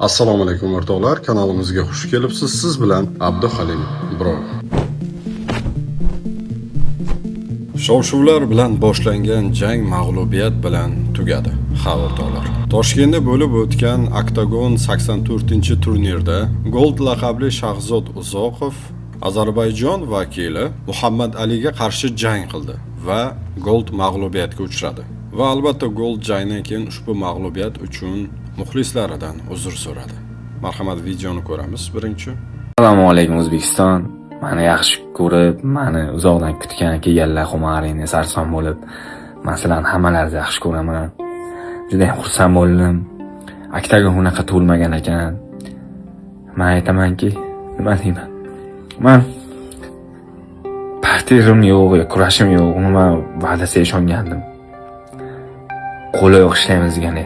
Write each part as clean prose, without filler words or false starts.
Assalomu alaykum, o'rtoqlar, kanalimizga xush kelibsiz. Siz bilan Abduhalim Bro. Shov-shuvlar bilan boshlangan jang mag'lubiyat bilan tugadi. Ha, o'rtoqlar. Toshkentda bo'lib o'tgan Oktagon 84-turnirda Gold laqabli Shahzod Uzoqov Ozarbayjon vakili Muhammad Aliga qarshi jang qildi va Gold mag'lubiyatga uchradi. Va albatta Gold jangdan keyin ushbu mag'lubiyat uchun muxlislaridan uzr so'radi. Marhamat, videoni ko'ramiz birinchi. Assalomu alaykum, O'zbekiston. Mani yaxshi ko'rib, mani uzoqdan kutgan kelganlar, Humarini sarson bo'lib, masalan, hammalaringizni yaxshi ko'raman. Juda ham xursand bo'ldim. Oktagon unaqa to'lmagan ekan. Men aytamanki, nima deyman? Man parterim yo'q, yo kurashim yo'q, umuman va'dasiga ishongandim. Qo'l oyoq ishlaymiz degani.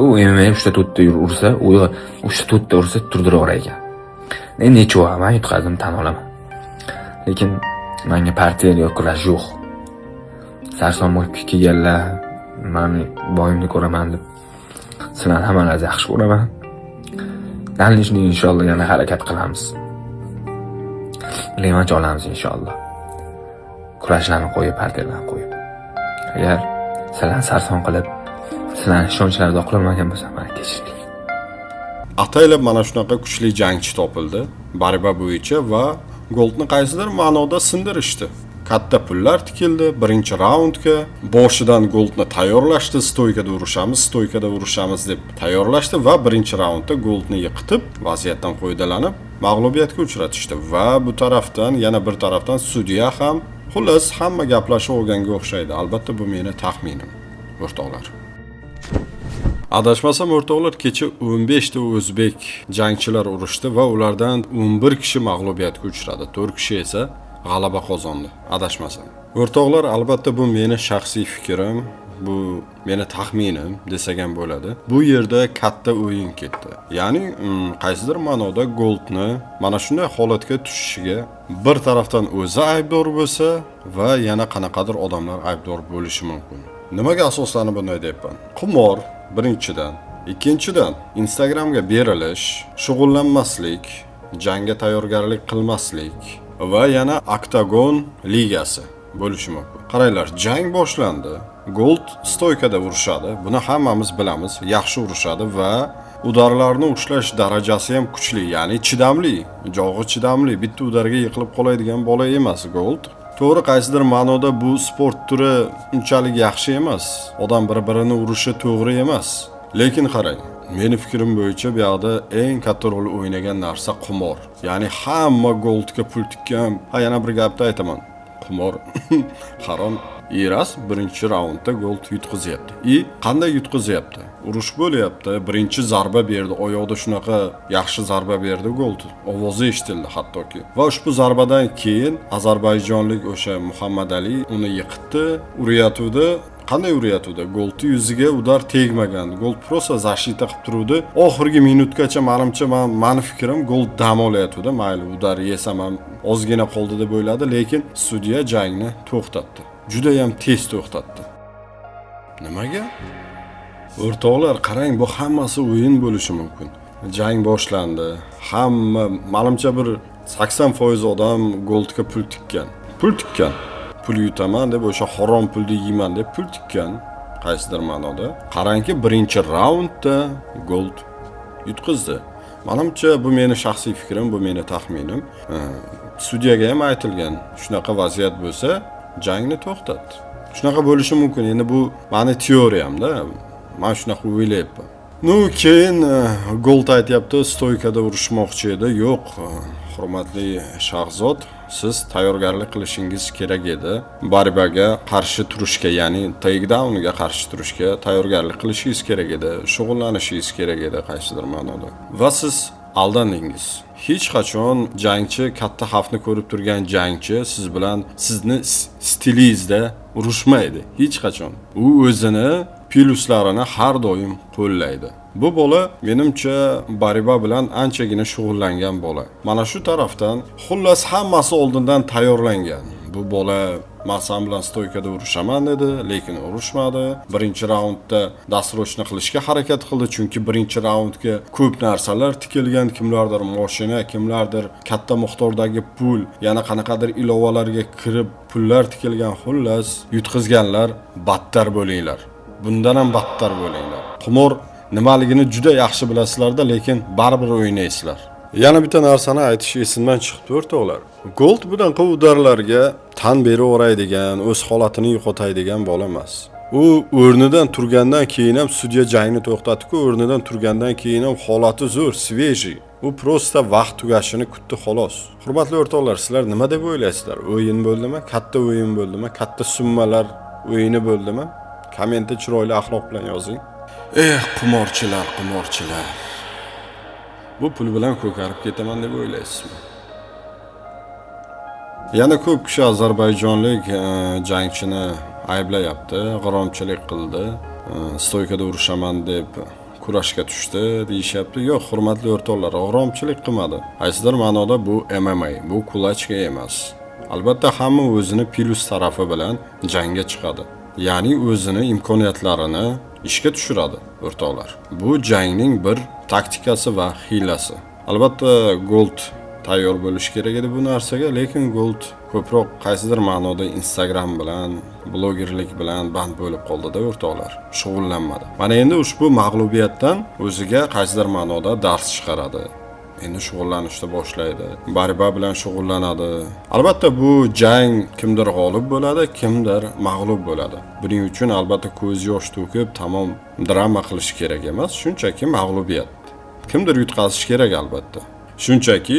U MMA 3 ta 4 ta ursa, u 3 ta 4 ta ursa turdiraverar ekan. Endi nechova, man yutqazdim, tan olaman. Lekin menga parter yo kurash yo'q. Sarson bo'lib kelganlar, mani boyimni ko'raman deb, sizlarni hammalaringizni yaxshi ko'raman. Дальнейший inshaalloh yana harakat qilamiz. Revansh olamiz inshaalloh. Kurashlarni qo'yib, parterlarni qo'yib. Agar sizlarni sarson qilib, sizlarni ishonchlaringizni oqlamagan bo'lsam, meni kechiring. Ataylab mana shunaqa kuchli jangchi topildi борьба bo'yicha va Goldni qaysidir ma'noda sindirishdi. Katta pullar tikildi birinchi raundga. Boshidan Goldni tayyorlashdi, стойка da urushamiz, стойка da urushamiz deb tayyorlashdi va birinchi raundda Goldni yiqitib, vaziyatdan foydalanib mag'lubiyatga uchratishdi. Va bu tarafdan, yana bir tarafdan sudya ham, xullas, hamma gaplashib olganga o'xshaydi. Albatta, bu meni taxminim, o'rtoqlar. Adashmasam, o'rtoqlar, kecha 15 ta o'zbek jangchilar urushdi va ulardan 11 kishi mag'lubiyatga uchradi. 4 kishi esa g'alaba qozondi, adashmasam. O'rtoqlar, albatta bu meni shaxsiy fikrim, bu meni taxminim desak ham bo'ladi. Bu yerda katta o'yin ketdi. Ya'ni qaysidir ma'noda Goldni mana shunday holatga tushishiga bir tarafdan o'zi aybdor bo'lsa va yana qanaqadir odamlar aybdor bo'lishi mumkin. Nimaga asoslanib bunday deyapman? Qimor birinchidan, ikkinchidan Instagramga berilish, shug'ullanmaslik, jangga tayyorgarlik qilmaslik va yana Oktagon ligasi bo'lishi mumkin. Qaranglar, jang boshlandi. Gold стойка da urushadi. Buni hammamiz bilamiz. Yaxshi urushadi va удар larni ushlash darajasi ham kuchli, ya'ni chidamli, jog'i chidamli, bitta удар ga yiqilib qoladigan bola emas Gold. To'g'ri, qaysidir ma'noda bu sport turi unchalik yaxshi emas. Odam bir-birini urishi to'g'ri emas. Lekin qarang, meni fikrim bo'yicha bu yoqda eng katta rol o'ynagan narsa qimor. Ya'ni hamma Goldga pul tikkan. Ha, yana bir gapni aytaman. Qimor harom. И раз birinchi raundda Gold yutqizyapti. И qanday yutqizyapti? Urush bo'lyapti. Birinchi zarba berdi. Oyoqda shunaqa yaxshi zarba berdi Gold. Ovozi eshitildi hattoki. Va ushbu zarbadan keyin ozarbayjonlik o'sha Muhammad Ali uni yiqitdi, urayotuvdi. Qanday urayotuvdi? Goldni yuziga удар tegmagan. Gold просто защита qilib turuvdi. Oxirgi minutgacha, manimcha, mani fikrim, Gold dam olayotuvdi. Mayli, удар yesam ham ozgina qoldi deb o'yladi, lekin sudya jangni to'xtatdi. Juda ham tez to'xtatdi. Nimaga? O'rtoqlar, qarang, bu hammasi o'yin bo'lishi mumkin. Jang boshlandi. Hamma, manimcha, bir 80% odam Goldga pul tikkan. Pul tikkan. Pul yutaman deb, o'sha harom pulni yeyman deb pul tikkan qaysidir ma'noda. Qarangki, birinchi raundda Gold yutqizdi. Manimcha, bu meni shaxsiy fikrim, bu meni taxminim. Sudyaga ham aytilgan, shunaqa vaziyat bo'lsa, jangni to'xtat. Shunaqa bo'lishi mumkin. Endi bu mani teoriyamda. Men shunaqa o'ylayapman. Ну, keyin Gold aytyapti, стойка da urushmoqchi edi. Yo'q, hurmatli Shahzod, siz tayyorgarlik qilishingiz kerak edi. Борьба ga qarshi turishga, ya'ni takedownga qarshi turishga tayyorgarlik qilishingiz kerak edi, shug'ullanishingiz kerak edi qaysidir ma'noda. Va siz aldandingiz. Hech qachon jangchi, katta xavfni ko'rib turgan jangchi siz bilan sizni stilingizda urushmaydi. Hech qachon. U o'zini plyuslarini har doim qo'llaydi. Bu bola, menimcha, борьба bilan anchagina shug'ullangan bola. Mana shu tarafdan, xullas, hammasi oldindan tayyorlangan. Bu bola Man san bilan стойка da urushaman dedi, lekin urushmadi. Birinchi raundda досрочно qilishga harakat qildi, chunki birinchi raundga ko'p narsalar tikilgan, kimlardir moshina, kimlardir katta miqdordagi pul, yana qanaqadir ilovalarga kirib pullar tikilgan. Xullas, yutqizganlar battar bo'linglar. Bundan ham battar bo'linglar. Qimor nimaligini juda yaxshi bilasizlarda, lekin baribir o'ynaysizlar. Yana bitta narsani aytish esimdan chiqibdi, o'rtoqlar. Gold bunaqa удар larga tan beraveradigan, o'z holatini yo'qotadigan bola emas. U o'rnidan turgandan keyin ham, sudya jangni to'xtatdi-ku, o'rnidan turgandan keyin ham holati zo'r, свежий. U просто vaqt tugashini kutdi, xolos. Hurmatli o'rtoqlar, sizlar nima deb o'ylaysizlar? O'yin bo'ldimi? Katta o'yin bo'ldimi? Katta summalar o'yini bo'ldimi? Kommentda chiroyli axloq bilan yozing. Eh, qimorchilar, qimorchilar. Bu pul bilan ko'karib ketaman deb o'ylaysizmi? Yana ko'p kishi ozarbayjonlik jangchini ayblayapti, g'irromchilik qildi, стойка da urushaman deb kurashga tushdi deyishyapti. Yo'q, hurmatli o'rtoqlar, g'irromchilik qilmadi. Qaysidir ma'noda bu MMA, bu кулачка emas. Albatta hamma o'zini plyus tarafi bilan jangga chiqadi. Ya'ni o'zini imkoniyatlarini ishga tushiradi, o'rtoqlar. Bu jangning bir taktikasi va hiylasi. Albatta Gold tayyor bo'lishi kerak edi bu narsaga, lekin Gold ko'proq qaysidir ma'noda Instagram bilan, blogerlik bilan band bo'lib qoldida, o'rtoqlar, shug'ullanmadi. Mana endi ushbu mag'lubiyatdan o'ziga qaysidir ma'noda dars chiqaradi. Endi shug'ullanishni boshlaydi. Борьба bilan shug'ullanadi. Albatta bu jang kimdir g'olib bo'ladi, kimdir mag'lub bo'ladi. Buning uchun albatta ko'z yosh to'kib, tamom drama qilish kerak emas, shunchaki mag'lubiyat. Kimdir yutqazishi kerak albatta. Shunchaki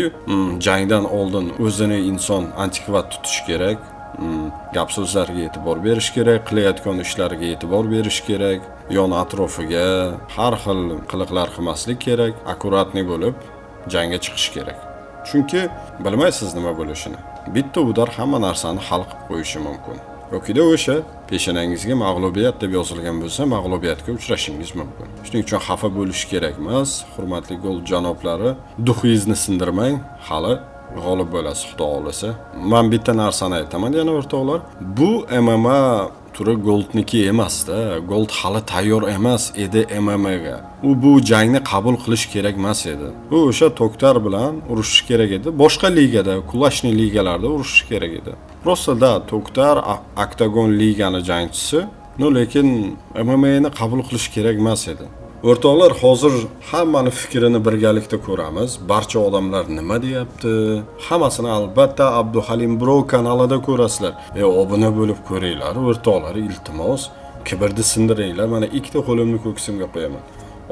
jangdan oldin o'zini inson adekvat tutish kerak. Gap so'zlarga e'tibor berish kerak, qilayotgan ishlariga e'tibor berish kerak, yon atrofiga har xil qiliqlar qilmaslik kerak, аккуратный bo'lib jangga chiqish kerak. Chunki bilmaysiz nima bo'lishini. Bitta удар hamma narsani hal qilib qo'yishi mumkin. Yokida o'sha peshonangizga mag'lubiyat deb yozilgan bo'lsa, mag'lubiyatga uchrashingiz mumkin. Shuning uchun xafa bo'lish kerak emas, hurmatli Gold janoblari, дух ingizni sindirmang, hali g'olib bo'lasiz, Xudo xohlasa. Men bitta narsani aytaman yana, o'rtoqlar, bu MMA turi Goldniki emas-da. Gold hali tayyor emas edi MMAga. U bu jangni qabul qilish kerak emas edi. U o'sha Toktar bilan urushishi kerak edi. Boshqa ligada, кулачный ligalarda urushishi kerak edi. Просто да, Toktar Oktagon ligani jangchisi, но lekin MMAni qabul qilish kerak emas edi. O'rtoqlar, hozir hammani fikrini birgalikda ko'ramiz. Barcha odamlar nima deyapti? Hammasini albatta Abduhalim Bro kanalida ko'rasizlar. Obuna bo'lib ko'ringlar, o'rtoqlar, iltimos. Kibrni sindiringlar. Mana ikkita qo'limni ko'ksimga qo'yaman.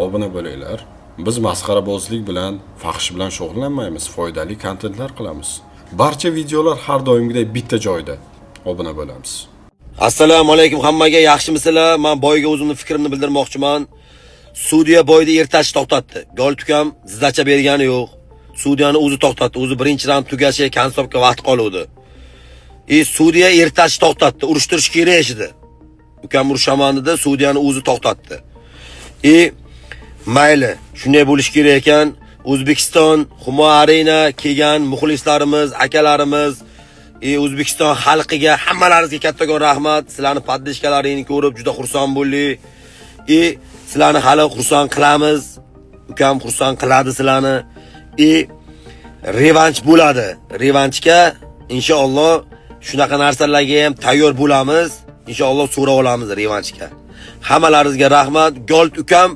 Obuna bo'linglar. Biz masxarabozlik bilan, fahsh bilan shug'ullanmaymiz, foydali kontentlar qilamiz. Barcha videolar har doimgidek bitta joyda. Obuna bo'lamiz. Assalomu alaykum hammaga, yaxshimisizlar? Men бой ga o'zimni fikrimni bildirmoqchiman. Sudya бой ni ertachi to'xtatdi. Gold ukam сдача bergani yo'q. Sudyani o'zi to'xtatdi. O'zi birinchi raund tugashiga концовка vaqt qoluvdi. Sudya ertachi to'xtatdi. Urushtirish kerak edi. Ukam urushaman dedi, sudyani o'zi to'xtatdi. Mayli, shunday bo'lishi kerak ekan. O'zbekiston Humo Arena kelgan muxlislarimiz, akalarimiz, O'zbekiston xalqiga hammalaringizga kattakon rahmat. Sizlarni поддержка laringni ko'rib juda xursand bo'ldik. Sizlarni hali xursand qilamiz. Ukam xursand qiladi sizlarni. Revansh bo'ladi. Revanshga inshaalloh shunaqa narsalarga ham tayyor bo'lamiz. Inshaalloh so'rab olamiz revanshga. Hammalaringizga rahmat. Gold ukam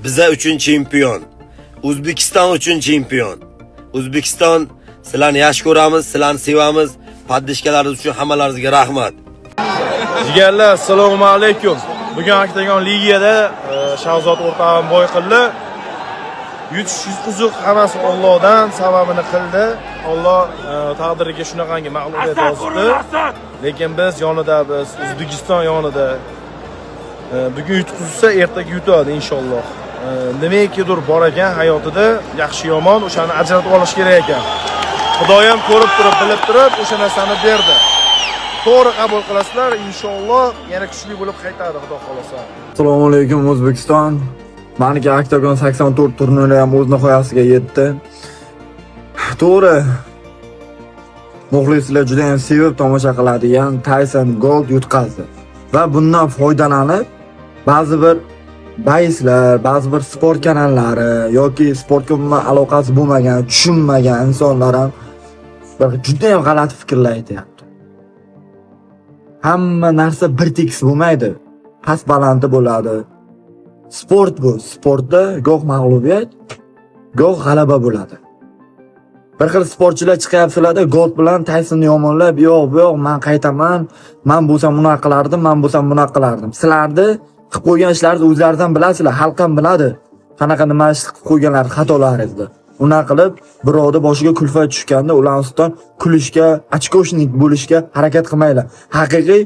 biza uchun chempion. O'zbekiston uchun chempion. O'zbekiston, sizlarni yaxshi ko'ramiz, sizlarni sevamiz. Поддержка laringiz uchun hammalaringizga rahmat. Jigarlar, assalomu alaykum. Bugun Oktagon ligada Shahzod o'rtog'im бой qildi. Yutish, yutqizuq hammasi Allohdan, sababini qildi. Alloh taqdiriga shunaqangi mag'lubiyat yozibdi. Lekin biz yonida, biz O'zbekiston yonida. Bugun yutqizsa, ertaga yutadi inshaalloh. Nimakidir bor ekan hayotida, yaxshi yomon, o'shani ajratib olish kerak ekan. Xudoyam ko'rib turib, bilib turib o'sha narsani berdi. To'g'ri qabul qilasizlar, inshaalloh yana kuchli bo'lib qaytadi, Xudo xohlasa. Assalomu alaykum, O'zbekiston. Maniki Oktagon 84 turniri ham o'z nihoyasiga yetdi. To'g'ri. Muxlislar juda ham sevib tomosha qiladigan Tyson Gold yutqazdi. Va bundan foydalanib ba'zi bir боец lar, ba'zi bir sport kanallari yoki sportga umuman aloqasi bo'lmagan, tushunmagan insonlar ham bir juda ham g'alati fikrlar aytyapti. Hamma narsa bir tekis bo'lmaydi. Past balandi bo'ladi. Sport bu. Sportda goh mag'lubiyat, goh g'alaba bo'ladi. Bir xil sportchilar chiqyapsizlarda, Gold bilan Tysonni yomonlab, yo'q, bu yo'q, man qaytaman, man bo'lsam bunaqa qilardim, man bo'lsam bunaqa qilardim. Sizlarni qilib qo'ygan ishlaringizni o'zlaringiz ham bilasizlar, xalq ham biladi. Qanaqa nima ish qilib qo'yganlar xatolaringizni. Unaqa qilib birovni boshiga kulfat tushganda ular ustidan kulishga, очкошник bo'lishga harakat qilmanglar. Haqiqiy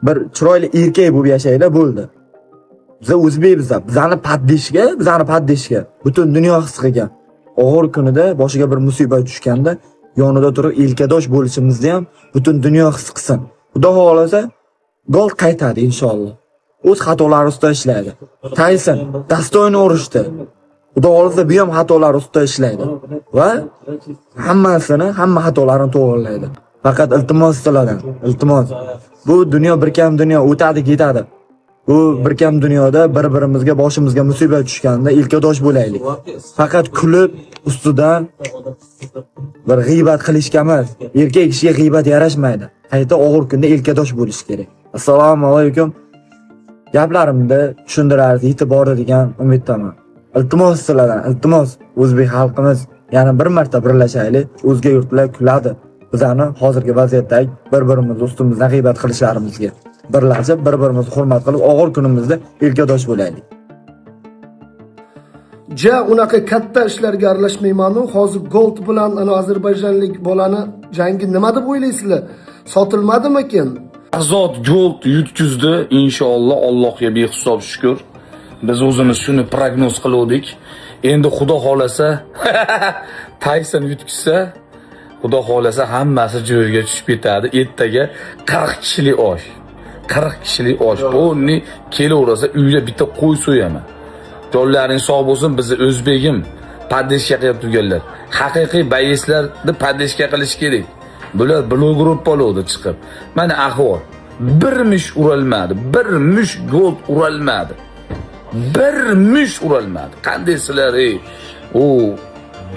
bir chiroyli erkak bo'lib yashanglar, bo'ldi. Biz o'zbekmiz, bizani поддержка butun dunyo his qilgan. Og'ir kunida boshiga bir musibat tushganda yonida turib elkadosh bo'lishimizni ham butun dunyo his qilsin. Xudo xohlasa, Gold qaytadi inshaalloh. O'z xatolari ustida ishlaydi. Tayson достойно urushdi. Xudo xohlasa, bu ham xatolar ustida ishlaydi va hammasini, hamma xatolarini to'g'rilaydi. Faqat iltimos sizlardan, iltimos. Bu dunyo bir kam dunyo, o'tadi, ketadi. Bu bir kam dunyoda bir-birimizga boshimizga musibat tushganda elkadosh bo'laylik. Faqat kulib ustidan bir g'iybat qilishga emas. Erkak kishiga g'iybat yarashmaydi. Qayta og'ir kunda elkadosh bo'lish kerak. Assalomu alaykum. Gaplarimni tushuntirarsiz, yetib bordi degan umiddaman. Iltimos sizlardan, iltimos, o'zbek xalqimiz yana bir marta birlashaylik. O'zga yurtlar kuladi. Bizani hozirgi vaziyatdagi bir-birimizni ustimizdan g'iybat qilishlarimizga. Birlashib, bir-birimizni hurmat qilib, og'ir kunimizda elkadosh bo'laylik. Ja unaqa katta ishlarga aralashmaymanu. Hozir Gold bilan ana ozarbayjonlik bolani jangi nima deb o'ylaysizlar? Sotilmadimikin? Shahzod Gold yutkizdi inshaalloh, Allohga behisob shukur. Biz o'zimiz shuni prognoz qiluvdik. Endi Xudo xolasa Tayson yutkizsa, Xudo xolasa hammasi joyiga tushib ketadi. Ertaga 40 kishilik osh. 40 kishilik osh. Полный kelaversa uyda bitta qo'y so'yaman. Jonlaring sog' bo'lsin, bizni o'zbegim поддержка qilib turganlar. Haqiqiy боец larni поддержка qilish kerak. Bular blog poluvdi chiqib. Mana ahvol. Bir mush uralmadi, bir mush Gold uralmadi. Bir mush uralmadi. Qanday sizlar, ey, u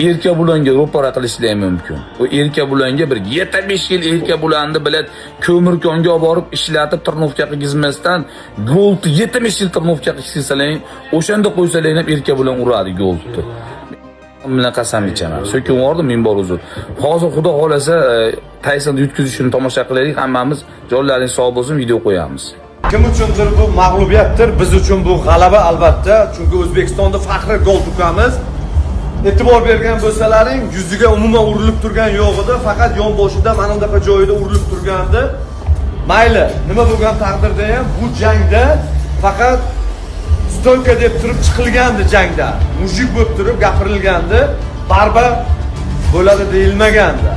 Erkabulonga ro'para qilishlar mumkin. U Erkabulonga bir 75 yil Erkabulonni bilad ko'mirkonga olib borib ishlatib тренировка qilgizmasdan Goldni 70 yil тренировка qilsalaring, o'shanda qo'ysalar ham Erkabulon uradi Goldni. Bilan qasam ichaman. So'kib yubordim, ming bor uzr. Hozir Xudo xolasa Tayson yutkazishini tomosha qilaylik hammamiz. Jonlaring sog' bo'lsin, video qo'yamiz. Kim uchundir bu mag'lubiyatdir, biz uchun bu g'alaba albatta. Chunki O'zbekistonda faxri Gold ukamiz. E'tibor bergan bo'lsalaring, yuziga umuman urilib turgan yo'q edi, faqat yon boshida mana bunaqa joyida urilib turgandi. Mayli, nima bo'lgan taqdirda ham bu jangda faqat стойка deb turib chiqilgandi jangda. Мужик bo'lib turib gapirilgandi. Борьба bo'ladi deyilmagandi.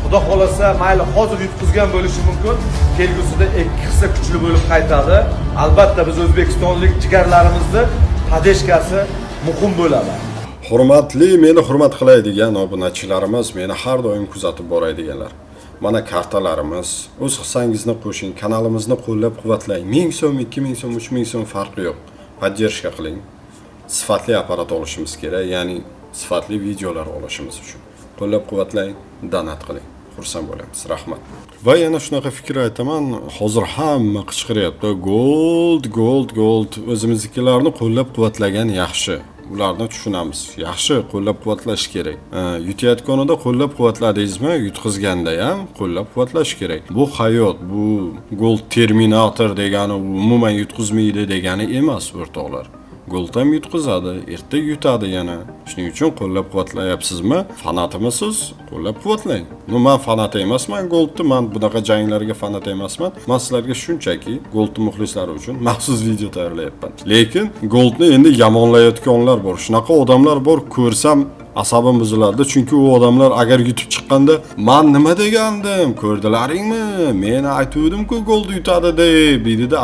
Xudo xolasa, mayli, hozir yutqizgan bo'lishi mumkin. Kelgusida ikki hissa kuchli bo'lib qaytadi. Albatta biz o'zbekistonlik jigarlarimizni поддержка si muhim bo'ladi. Hurmatli, meni hurmat qiladigan obunachilarimiz, meni har doim kuzatib boradiganlar. Mana kartalarimiz, o'z hissangizni qo'shing, kanalimizni qo'llab-quvvatlang. 1000 so'm, 2000 so'm, 3000 so'm farqi yo'q. Поддержка qiling. Sifatli apparat olishimiz kerak, ya'ni sifatli videolar olishimiz uchun. Qo'llab-quvvatlang, donat qiling. Xursand bo'lamiz. Rahmat. Va yana shunaqa fikr aytaman, hozir hamma qichqiryapti. Gold, gold, gold. O'zimiznikilarni qo'llab-quvvatlagan yaxshi. Ularni tushunamiz. Yaxshi, qo'llab-quvvatlash kerak. Yutayotganida qo'llab-quvvatladingizmi, yutqizganda ham qo'llab-quvvatlash kerak. Bu hayot, bu Gold Terminator degani umuman yutqizmaydi degani emas, o'rtoqlar. Gold ham yutqizadi, erta yutadi yana. Shuning uchun qo'llab-quvvatlayapsizmi? Fanatimisiz? Qo'llab-quvvatlang. Ну, men fanat emasman Goldni, men bunaqa janglarga fanat emasman. Men sizlarga shunchaki Goldni muxlislari uchun maxsus video tayyorlayapman. Lekin Goldni endi yomonlayotganlar bor. Shunaqa odamlar bor, ko'rsam Asabim buziladi, chunki u odamlar agar yutib chiqqanda, "Man nima degandim, ko'rdilaringmi? Men aytuvdim-ku Gold yutadi" deb deydida.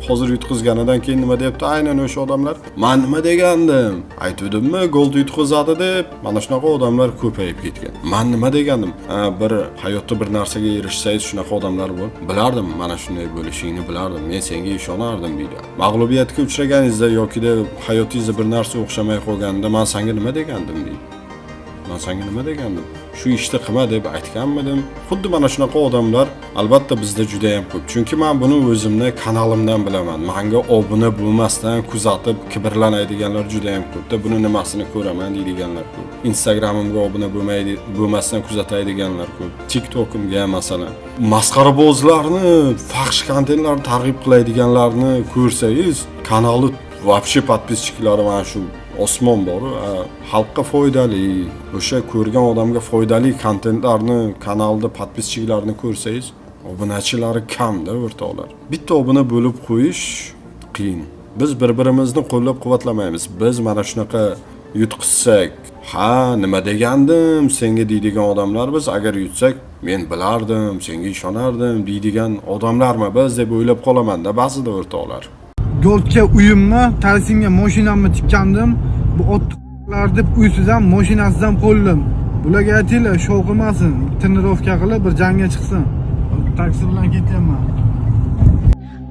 Hozir yutqizganidan keyin nima deyapti aynan o'sha odamlar? "Man nima degandim? Aytuvdimmi Gold yutqizadi" deb. Mana shunaqa odamlar ko'payib ketgan. "Man nima degandim?" Ha, bir hayotda bir narsaga erishsangiz, shunaqa odamlar bor. "Bilardim, mana shunday bo'lishingni bilardim. Men senga ishonardim" deydi. Mag'lubiyatga uchraganingizda yokida hayotingizda bir narsa o'xshamay qolganida, "Man senga nima degandim?" deydi. "Man senga nima degandim? Shu ishni qilma deb aytganmidim?" Xuddi mana shunaqa odamlar albatta bizda juda ham ko'p. Chunki men buni o'zimni kanalimdan bilaman. Menga obuna bo'lmasdan kuzatib kibrlanadiganlar juda ham ko'pda. "Buni nimasini ko'raman?" deydiganlar ko'p. Instagramimga obuna bo'lmaydi, bo'lmasdan kuzatadiganlar ko'p. TikTokimga masalan. Masxarabozlarni, fahsh kontentlarni targ'ib qiladiganlarni ko'rsangiz, kanali вообще подписчиклari mana shu osmon bor, xalqqa foydali, o'sha ko'rgan odamga foydali kontentlarni kanalda подписчиklarini ko'rsangiz, obunachilari kamda, o'rtoqlar. Bitta obuna bo'lib qo'yish qiyin. Biz bir-birimizni qo'llab-quvvatlamaymiz. Biz mana shunaqa yutqizsak, "Ha, nima degandim senga?" deydigan odamlar biz. Agar yutsak, "Men bilardim, senga ishonardim" deydigan odamlarmi biz deb o'ylab qolaman-da ba'zida, o'rtoqlar. Goldga uyimni, Taysinga mashinamni tikkandim. Bu otlar deb uysiz ham, mashinasiz ham qo'ldim. Bularga aytinglar, shov qilmasin, тренировка qilib bir jangga chiqsin. Taksi bilan ketyapman.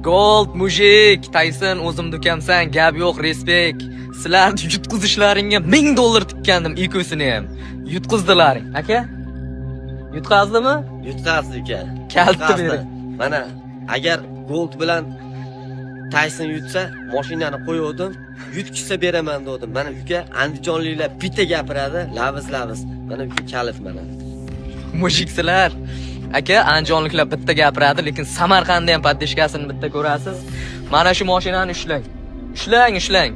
Gold мужик, Tayson o'zim dukamsan, gap yo'q, респект. Sizlarni yutqizishlaringga 1000 dollar tikkandim ikkovsini ham. Yutqizdilaring. Aka? Yutqazdimi? Yutqazdi, uka. Kaliti Yutqazdi. bering. Mana agar Gold bilan Tayson yutsa, mashinani qo'yuvdim, yutkizsa beraman dedim. Mana uka, andijonliklar bitta gapiradi, laviz laviz. Mana uka, kalit mana. Мужик sizlar. Aka, andijonliklar bitta gapiradi, lekin Samarqandda ham поддержка sini bitta ko'rasiz. Mana shu mashinani ushlang. Ushlang, ushlang.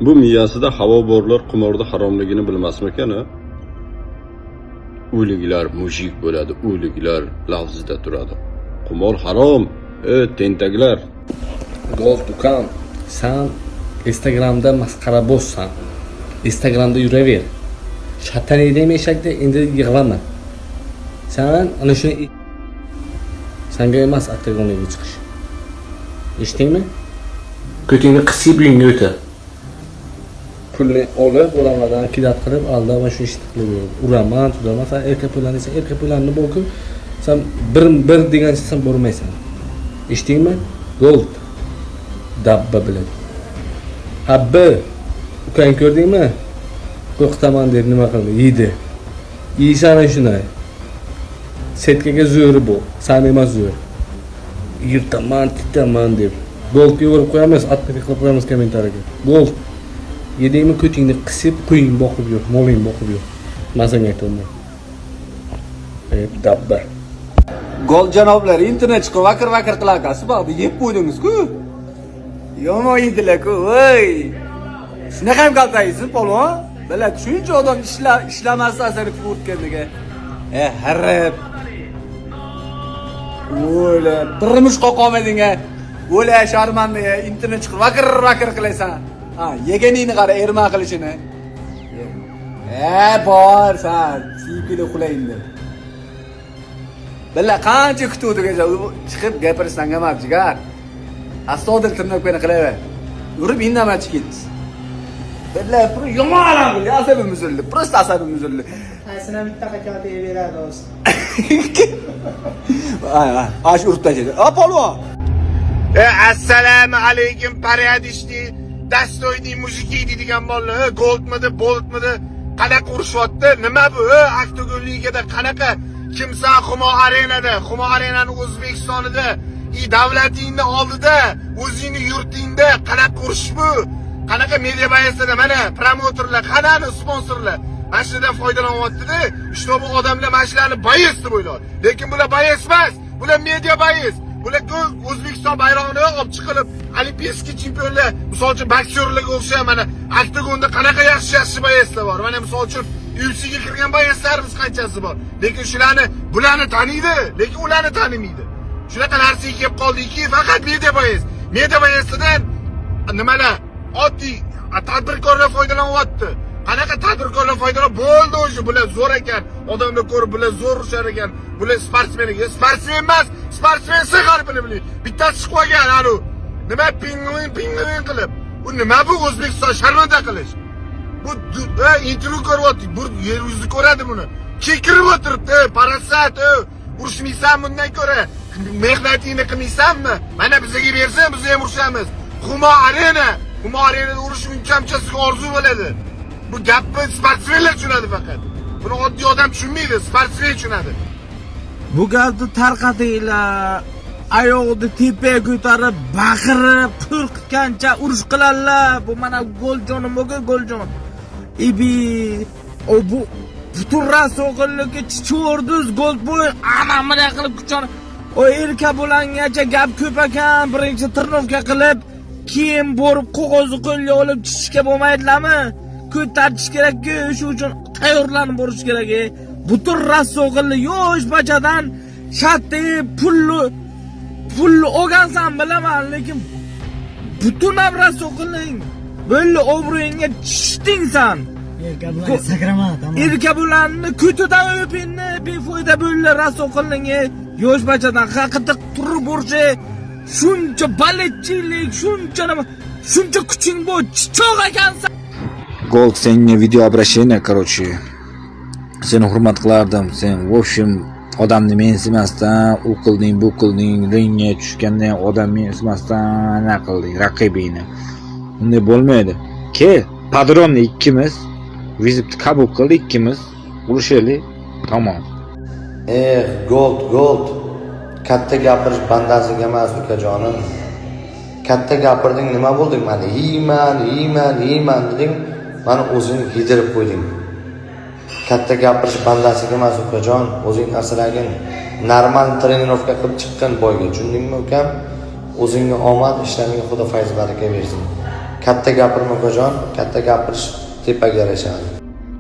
Bu miyasida havo borlar qimorda haromligini bilmasmikan, a? "O'liklar мужик bo'ladi, o'liklar" lafzida turadi. Qimor harom, ey tentaklar. Gold ukam, san Instagramda masxarabozsan. Instagramda yuraver. Shataniydi eshakda endi yig'lama. San ana shuni, sanga emas oktagonga chiqish. Eshitdingmi? Ko'tingni qisib uyingga o'ta. Pulni olib, odamlardan кидать qilib, aldab mana shu ishni qilib yuradi. Uraman, turaman, san erkak pullaniysan, erkak pullanni bo'lku, san bir bir degancha san bormaysan. Eshitdingmi? Gold. Dabba biladi. Ha, B. Ukang ko'rdingmi? Qo'rqitaman deb nima qildi? Yeydi. Yeysan shunday. Setkaga zo'ri bu. San emas zo'r. Yirtaman, titaman deb. Goldga urib qo'yamiz, отметка qilib qo'yamiz kommentariyaga. Gold. Yedingmi, ko'tingni qisib, qo'ying boqib yur, moling boqib yur. Man senga aytyapman. Ey, dabba. Gol janoblar, internet chiqib vakir vakir qilarkansiz, bu yeb qo'ydingiz-ku. Yomon yedilar-ku, voy. Shunaqa ham kaltaysiz, polvon. Bila, shuncha odam ishlamasdan seni o'tgandiga. E, harib. O'la, bir mush qolmading. O'la, sharmanda, internet chiqib vakir vakir qilasan. Ha, yeganingni qara, erman qilishini. E, bor, san, siyib kelib uxla endi. Billa qancha kutuvdik, chiqib gapirishdan emas, jigar. Astoydil tirnoqni qilaver. Urib indamay chiqib ketdi. Billa yomon alam qildi, asabim uzildi. Просто asabim uzildi. Qaysini bitta kalta beradi hozir. Ay, ay, ash urib tashladi. A, polvon. E, assalomu alaykum, порядочный, достойный мужики deydigan bolalar, Goldmidi, Boltmidi, qanaqa urushyapti? Nima bu? Oktagon ligada qanaqa? Kimsan Humo Arenada, Humo Arenani O'zbekistonida, i davlatingni oldida, o'zingni yurtingda qanaqa urush bu? Qanaqa media боец ida mana promotorlar, qanani sponsorlar? Mana shundan foydalanyapti-da, чтобы odamlar mana shularni боец deb o'ylayapti. Lekin bular боец emas, bular media боец. Bular O'zbekiston bayrog'ini olib chiqilib, олимпийский chempionlar, misol uchun boksyorlarga o'xshab mana oktagonda qanaqa yaxshi-yaxshi боец lar bor. Mana misol uchun UFCga kirgan боец larimiz qanchasi bor. Lekin shularni bularni taniydi, lekin ularni tanimaydi. Shunaqa narsaga kelib qoldikki, faqat media боец. Media боец idan nimalar oddiy tadbirkorlar foydalanyapti. Qanaqa tadbirkorlar foydalanib bo'ldi o'sha, bular zo'r ekan. Odamlar ko'rib, bular zo'r urushar ekan. Bular sportsmen ekan. Sportsmen emas, sportsmen har bilimli. Bittasi chiqib olgan anu. Nima pingvin pingvin qilib. Bu nima bu, O'zbekiston sharmanda qilish? Bu intervyu ko'ryaptik. Bu yer yuzi ko'radi buni. Kekirib o'tiribdi, паразит, urushmaysan bundan ko'ra. Mehnatingni qilmaysanmi? Mana bizga bersin, biz ham urushamiz. Humo Arena, Humo Arenada urush uncha-muncha sizga orzu bo'ladi. Bu gapni sportsmenlar tushunadi faqat. Buni oddiy odam tushunmaydi, sportsmen tushunadi. Bu gapni tarqatinglar. Oyog'ini tepaga ko'tarib, baqirib, qo'rqitgancha urush qiladilar. Bu mana Goljonim, bugun Goljon. Ibi, o bu butun rasoqilligi chichordiz Goldboy ana bunday qilib kuchon. O erka bo'langacha gap ko'p ekan, birinchi тренировка qilib, keyin borib qog'ozni qo'lga olib chichishga bo'lmaydilarmi? Ko'tartish kerak-ku, shu uchun tayyorlanib borish kerak. Butun rasoqilli yosh bachadan shartli pulni olgansan bilaman, lekin butun ham rasoqilling. Bo'ldi, obro'yingga tushding san. Sakrama, tamom. Erkabulanni ko'tidan o'pinni befoyda bo'ldi raso qilding. Yosh bachadan haqida turib borishi, shuncha baletchilik, shuncha nima, shuncha kuching bor, chichoq ekansan. Gold, senga video обращение, короче. Seni hurmat qilardim. Sen, в общем, odamni mensimasdan u qilding, bu qilding, ringga tushganda ham odam mensimasdan na qilding raqibingni. Unday bo'lmaydi. Kel, подробно ikkimiz вызов ni qabul qil, ikkimiz urushaylik. Tamom. Eh, Gold, Gold. Katta gapirish bandasiga emas, ukajonim. Katta gapirding, nima bo'lding? Mani yeyman, yeyman, yeyman deding. Mani o'zing yedirib qo'yding. Katta gapirish bandasiga emas, ukajon. O'zing asragin. Normal тренировка qilib chiqqin бой ga. Tushundingmi, ukam? O'zingga omad, ishlaringga Xudo fayz baraka bersin. Katta gapirma, ukajon. Katta gapirish tepaga yarashadi.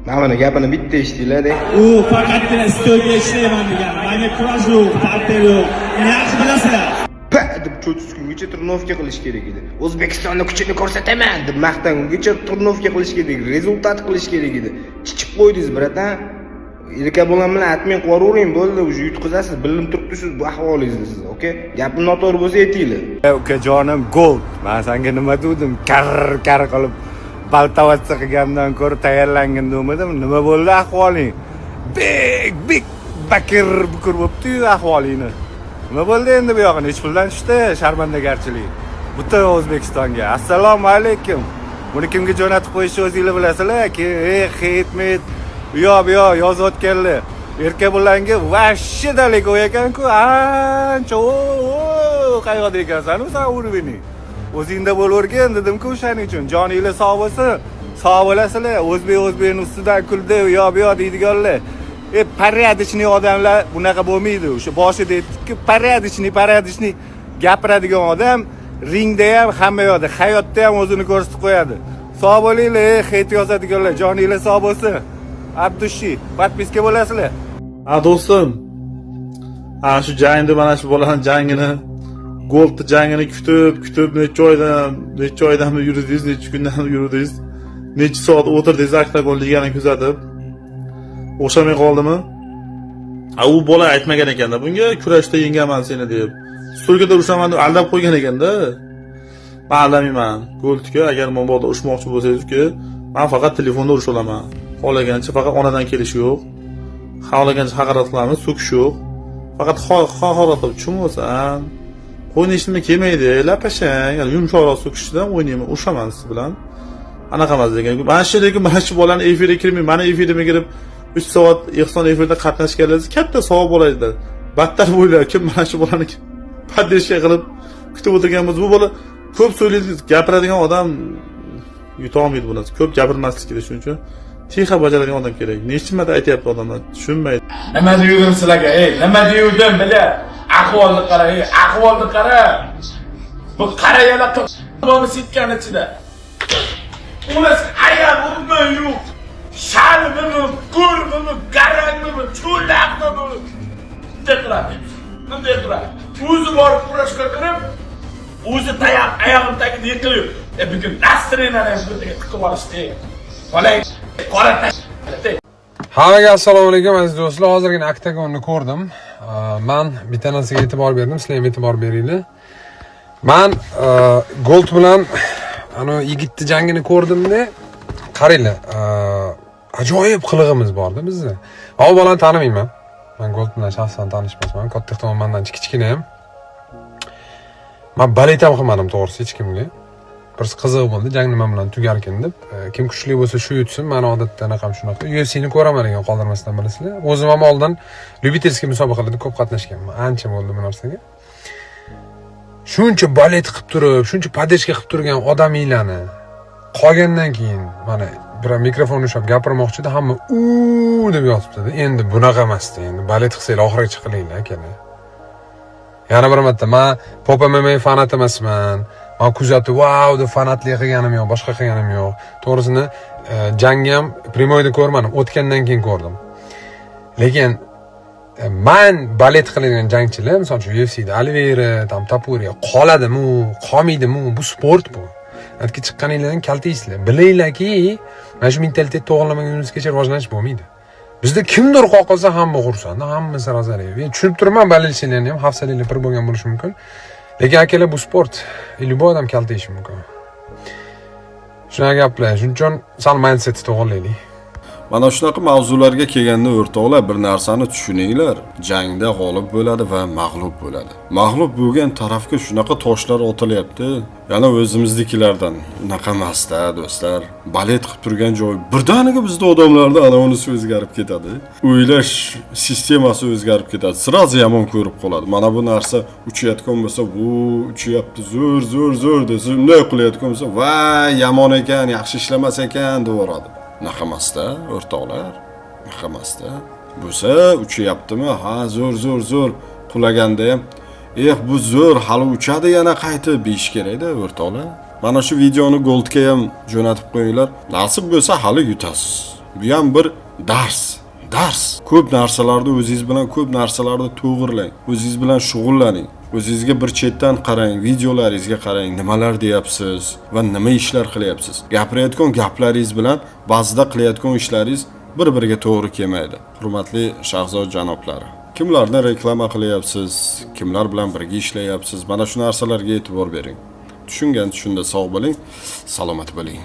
Mana buni gapini bitta eshitinglar. U faqatgina stolga ishlayman degan. Manga kurash yo'q, parter yo'q. Uni yaxshi bilasizlar. Pa deb cho'chitgungacha тренировка qilish kerak edi. O'zbekistonni kuchini ko'rsataman deb maqtangungacha тренировка qilish kerak, результат qilish kerak edi. Chichib qo'ydingiz, братан. Erkabolam bilan отмен qilib yuboravering, bo'ldi, уже yutqizasiz, bilinib turibdi shu bu ahvolingizni siz, okey? Gapim noto'g'ri bo'lsa aytinglar. Ukajonim Gold, man senga nima dedim? Kar kar qilib болтоваться qilgandan ko'ra tayyorlangin demadim. Nima bo'ldi ahvoling? Bek bek bakir bukur bo'libdi-yu ahvolingni. Nima bo'ldi endi bu yog'i? Nechi puldan tushdi sharmandagarchilik? Butun O'zbekistonga. Assalomu alaykum. Buni kimga jo'natib qo'yishni o'zinglar bilasizlar. Keyin хейт met u yoq bu yoq yozayotganlar. Erkabulanga вообще далеко ekan-ku, ancha o qayoqda ekansan u san уровень. O'zingda bo'lavergin dedim-ku o'shaning uchun. Joninglar sog' bo'lsin. Sog' bo'lasizlar. O'zbek o'zbekni ustidan kuldi, u yoq bu yoq deydiganlar. Порядочный odamlar bunaqa bo'lmaydi. O'sha boshida aytdikku, порядочный, порядочный gapiradigan odam ringda ham, hamma yoqda, hayotda ham o'zini ko'rsatib qo'yadi. Sog' bo'linglar, хейт yozadiganlar, joninglar sog' bo'lsin. От души, подписка bo'lasizlar. Ha, do'stim. Ha, shu jangni, mana shu bolani jangini, Goldni jangini kutib, kutib necha oydan yurdingiz, necha kundan yurdingiz, necha soat o'tirdingiz Oktagon ligani kuzatib. O'xshamay qoldimi? A, u bola aytmagan ekanda bunga kurashda yengaman seni deb. Стойка da urushaman deb aldab qo'ygan ekanda. Men aldamayman. Goldga agar mabodo urushmoqchi bo'lsangiz, uka, men faqat telefonda urusha olaman. Xohlagancha faqat onadan kelish yo'q. Xohlagancha haqorat qilamiz, so'kish yo'q. Faqat haqorat qilib tushunmaysan. Qo'yni nima kelmaydi, lapashang, ya'ni yumshoqroq so'kishdan o'ynayman, urushaman siz bilan. Anaqa emas degan. Mana shu, lekin mana shu bolani efirga kirmay, mani efirimga kirib 3 soat Ehson efirda qatnashganlar katta savob bo'ladi. Battar bo'ylar kim mana shu bolani поддержка qilib kutib o'tirgan bo'lsa, bu bola ko'p so'ylaydi, gapiradigan odam yutolmaydi bu narsa. Ko'p gapirmaslik kerak, shuning uchun тихо bajaradigan odam kerak. Necha marta aytyapti odamlar, tushunmaydi. Nima deyuvdim sizlarga, ey? Nima deyuvdim, bila? Ahvolni qara, ey, ahvolni qara. Bu qara yana bo'lmi сетка ni ichida. Ular ayag'immi yo'q. Shalmimi, ko'rmimi, garangmimi, cho'laqmi bu? Bunday qiladi. Bunday qiladi. O'zi borib kurashga kirib, o'zi tayoq oyog'im tagida yiqilib, bugun настроение ni ham bunday tiqib olishdi. Bolang qora. Hammaga assalomu alaykum, aziz do'stlar. Hozirgina oktagonni ko'rdim. Man bitta narsaga e'tibor berdim, sizlar ham e'tibor beringlar. Man Gold bilan ana yigitni jangini ko'rdimda, qaranglar, ajoyib qilig'imiz borda bizni. Man u bolani tanimayman. Man Gold bilan shaxsan tanish emasman. Katta ehtimol mandan kichkina ham. Man болеть ham qilmadim to'g'risi hech kimga. Bir qiziq bo'ldi, jang nima bilan tugarkin deb. Kim kuchli bo'lsa shu yutsin. Mani odatda anaqam shunaqa. UFCni ko'raman ekan qoldirmasdan, bilasizlar. O'zim ham oldin любительский musobaqalarda ko'p qatnashganman. Ancha bo'ldi bu narsaga. Shuncha болеть qilib turib, shuncha поддержка qilib turgan odaminglarni qolgandan keyin mana bir mikrofon ushlab gapirmoqchi edi, hamma u deb yotibdi. Endi bunaqa emasda, endi болеть qilsanglar oxirigacha qilinglar, akalar. Yana bir marta, man Pop MMA fanat emasman. Man kuzatib, vau deb fanatlik qilganim yo'q, boshqa qilganim yo'q. To'g'risini, jangni ham прямой da ko'rmadim, o'tgandan keyin ko'rdim. Lekin man болеть qiladigan jangchilar, misol uchun UFCda Oliveira, там Topuria qoladimi, qolmaydimi, bu sport bu. Aytga chiqqaninglardan kaltaysizlar. Bilinglarki, mana shu mentalitet to'g'irlamagunimizgacha rivojlanish bo'lmaydi. Bizda kimdir qoqilsa hamma xursand, hammasi rozalik. Men tushunib turibman, болельщик larni ham hafsalanglar pir bo'lgan bo'lishi mumkin. Lekin akalar, bu sport. Любой odam kaltayishi mumkin. Shunaqa gaplar. Shuning uchun sal mindsetni to'g'irlaylik. Mana shunaqa mavzularga kelganda, o'rtoqlar, bir narsani tushuninglar. Jangda g'olib bo'ladi va mag'lub bo'ladi. Mag'lub bo'lgan tarafga shunaqa toshlar otilyapti. Yana o'zimiznikilardan. Unaqa emasda, do'stlar. Болеть qilib turgan joy birdaniga bizda odamlarda ana unisi o'zgarib ketadi. O'ylash sistemasi o'zgarib ketadi. Сразу yomon ko'rib qoladi. Mana bu narsa uchayotgan bo'lsa, bu uchyapti, zo'r, zo'r, zo'r desa, unday qilayotgan bo'lsa, voy, yomon ekan, yaxshi ishlamas ekan deb yuboradi. Unaqa emasda, o'rtoqlar. Unaqa emasda. Bo'lsa, uchyaptimi? Ha, zo'r, zo'r, zo'r. Qulaganda ham, eh, bu zo'r, hali uchadi yana qaytib deyish kerakda, o'rtoqlar. Mana shu videoni Goldga ham jo'natib qo'yinglar. Nasib bo'lsa hali yutasiz. Bu ham bir dars. Dars. Ko'p narsalarni o'zingiz bilan, ko'p narsalarni to'g'irlang. O'zingiz bilan shug'ullaning. O'zingizga bir chetdan qarang, videolaringizga qarang, nimalar deyapsiz va nima ishlar qilyapsiz. Gapirayotgan gaplaringiz bilan ba'zida qilayotgan ishlaringiz bir-biriga to'g'ri kelmaydi. Hurmatli Shahzod janoblari, kimlarni reklama qilyapsiz, kimlar bilan birga ishlayapsiz, mana shu narsalarga e'tibor bering. Tushungan tushunda, sog' bo'ling, salomat bo'ling.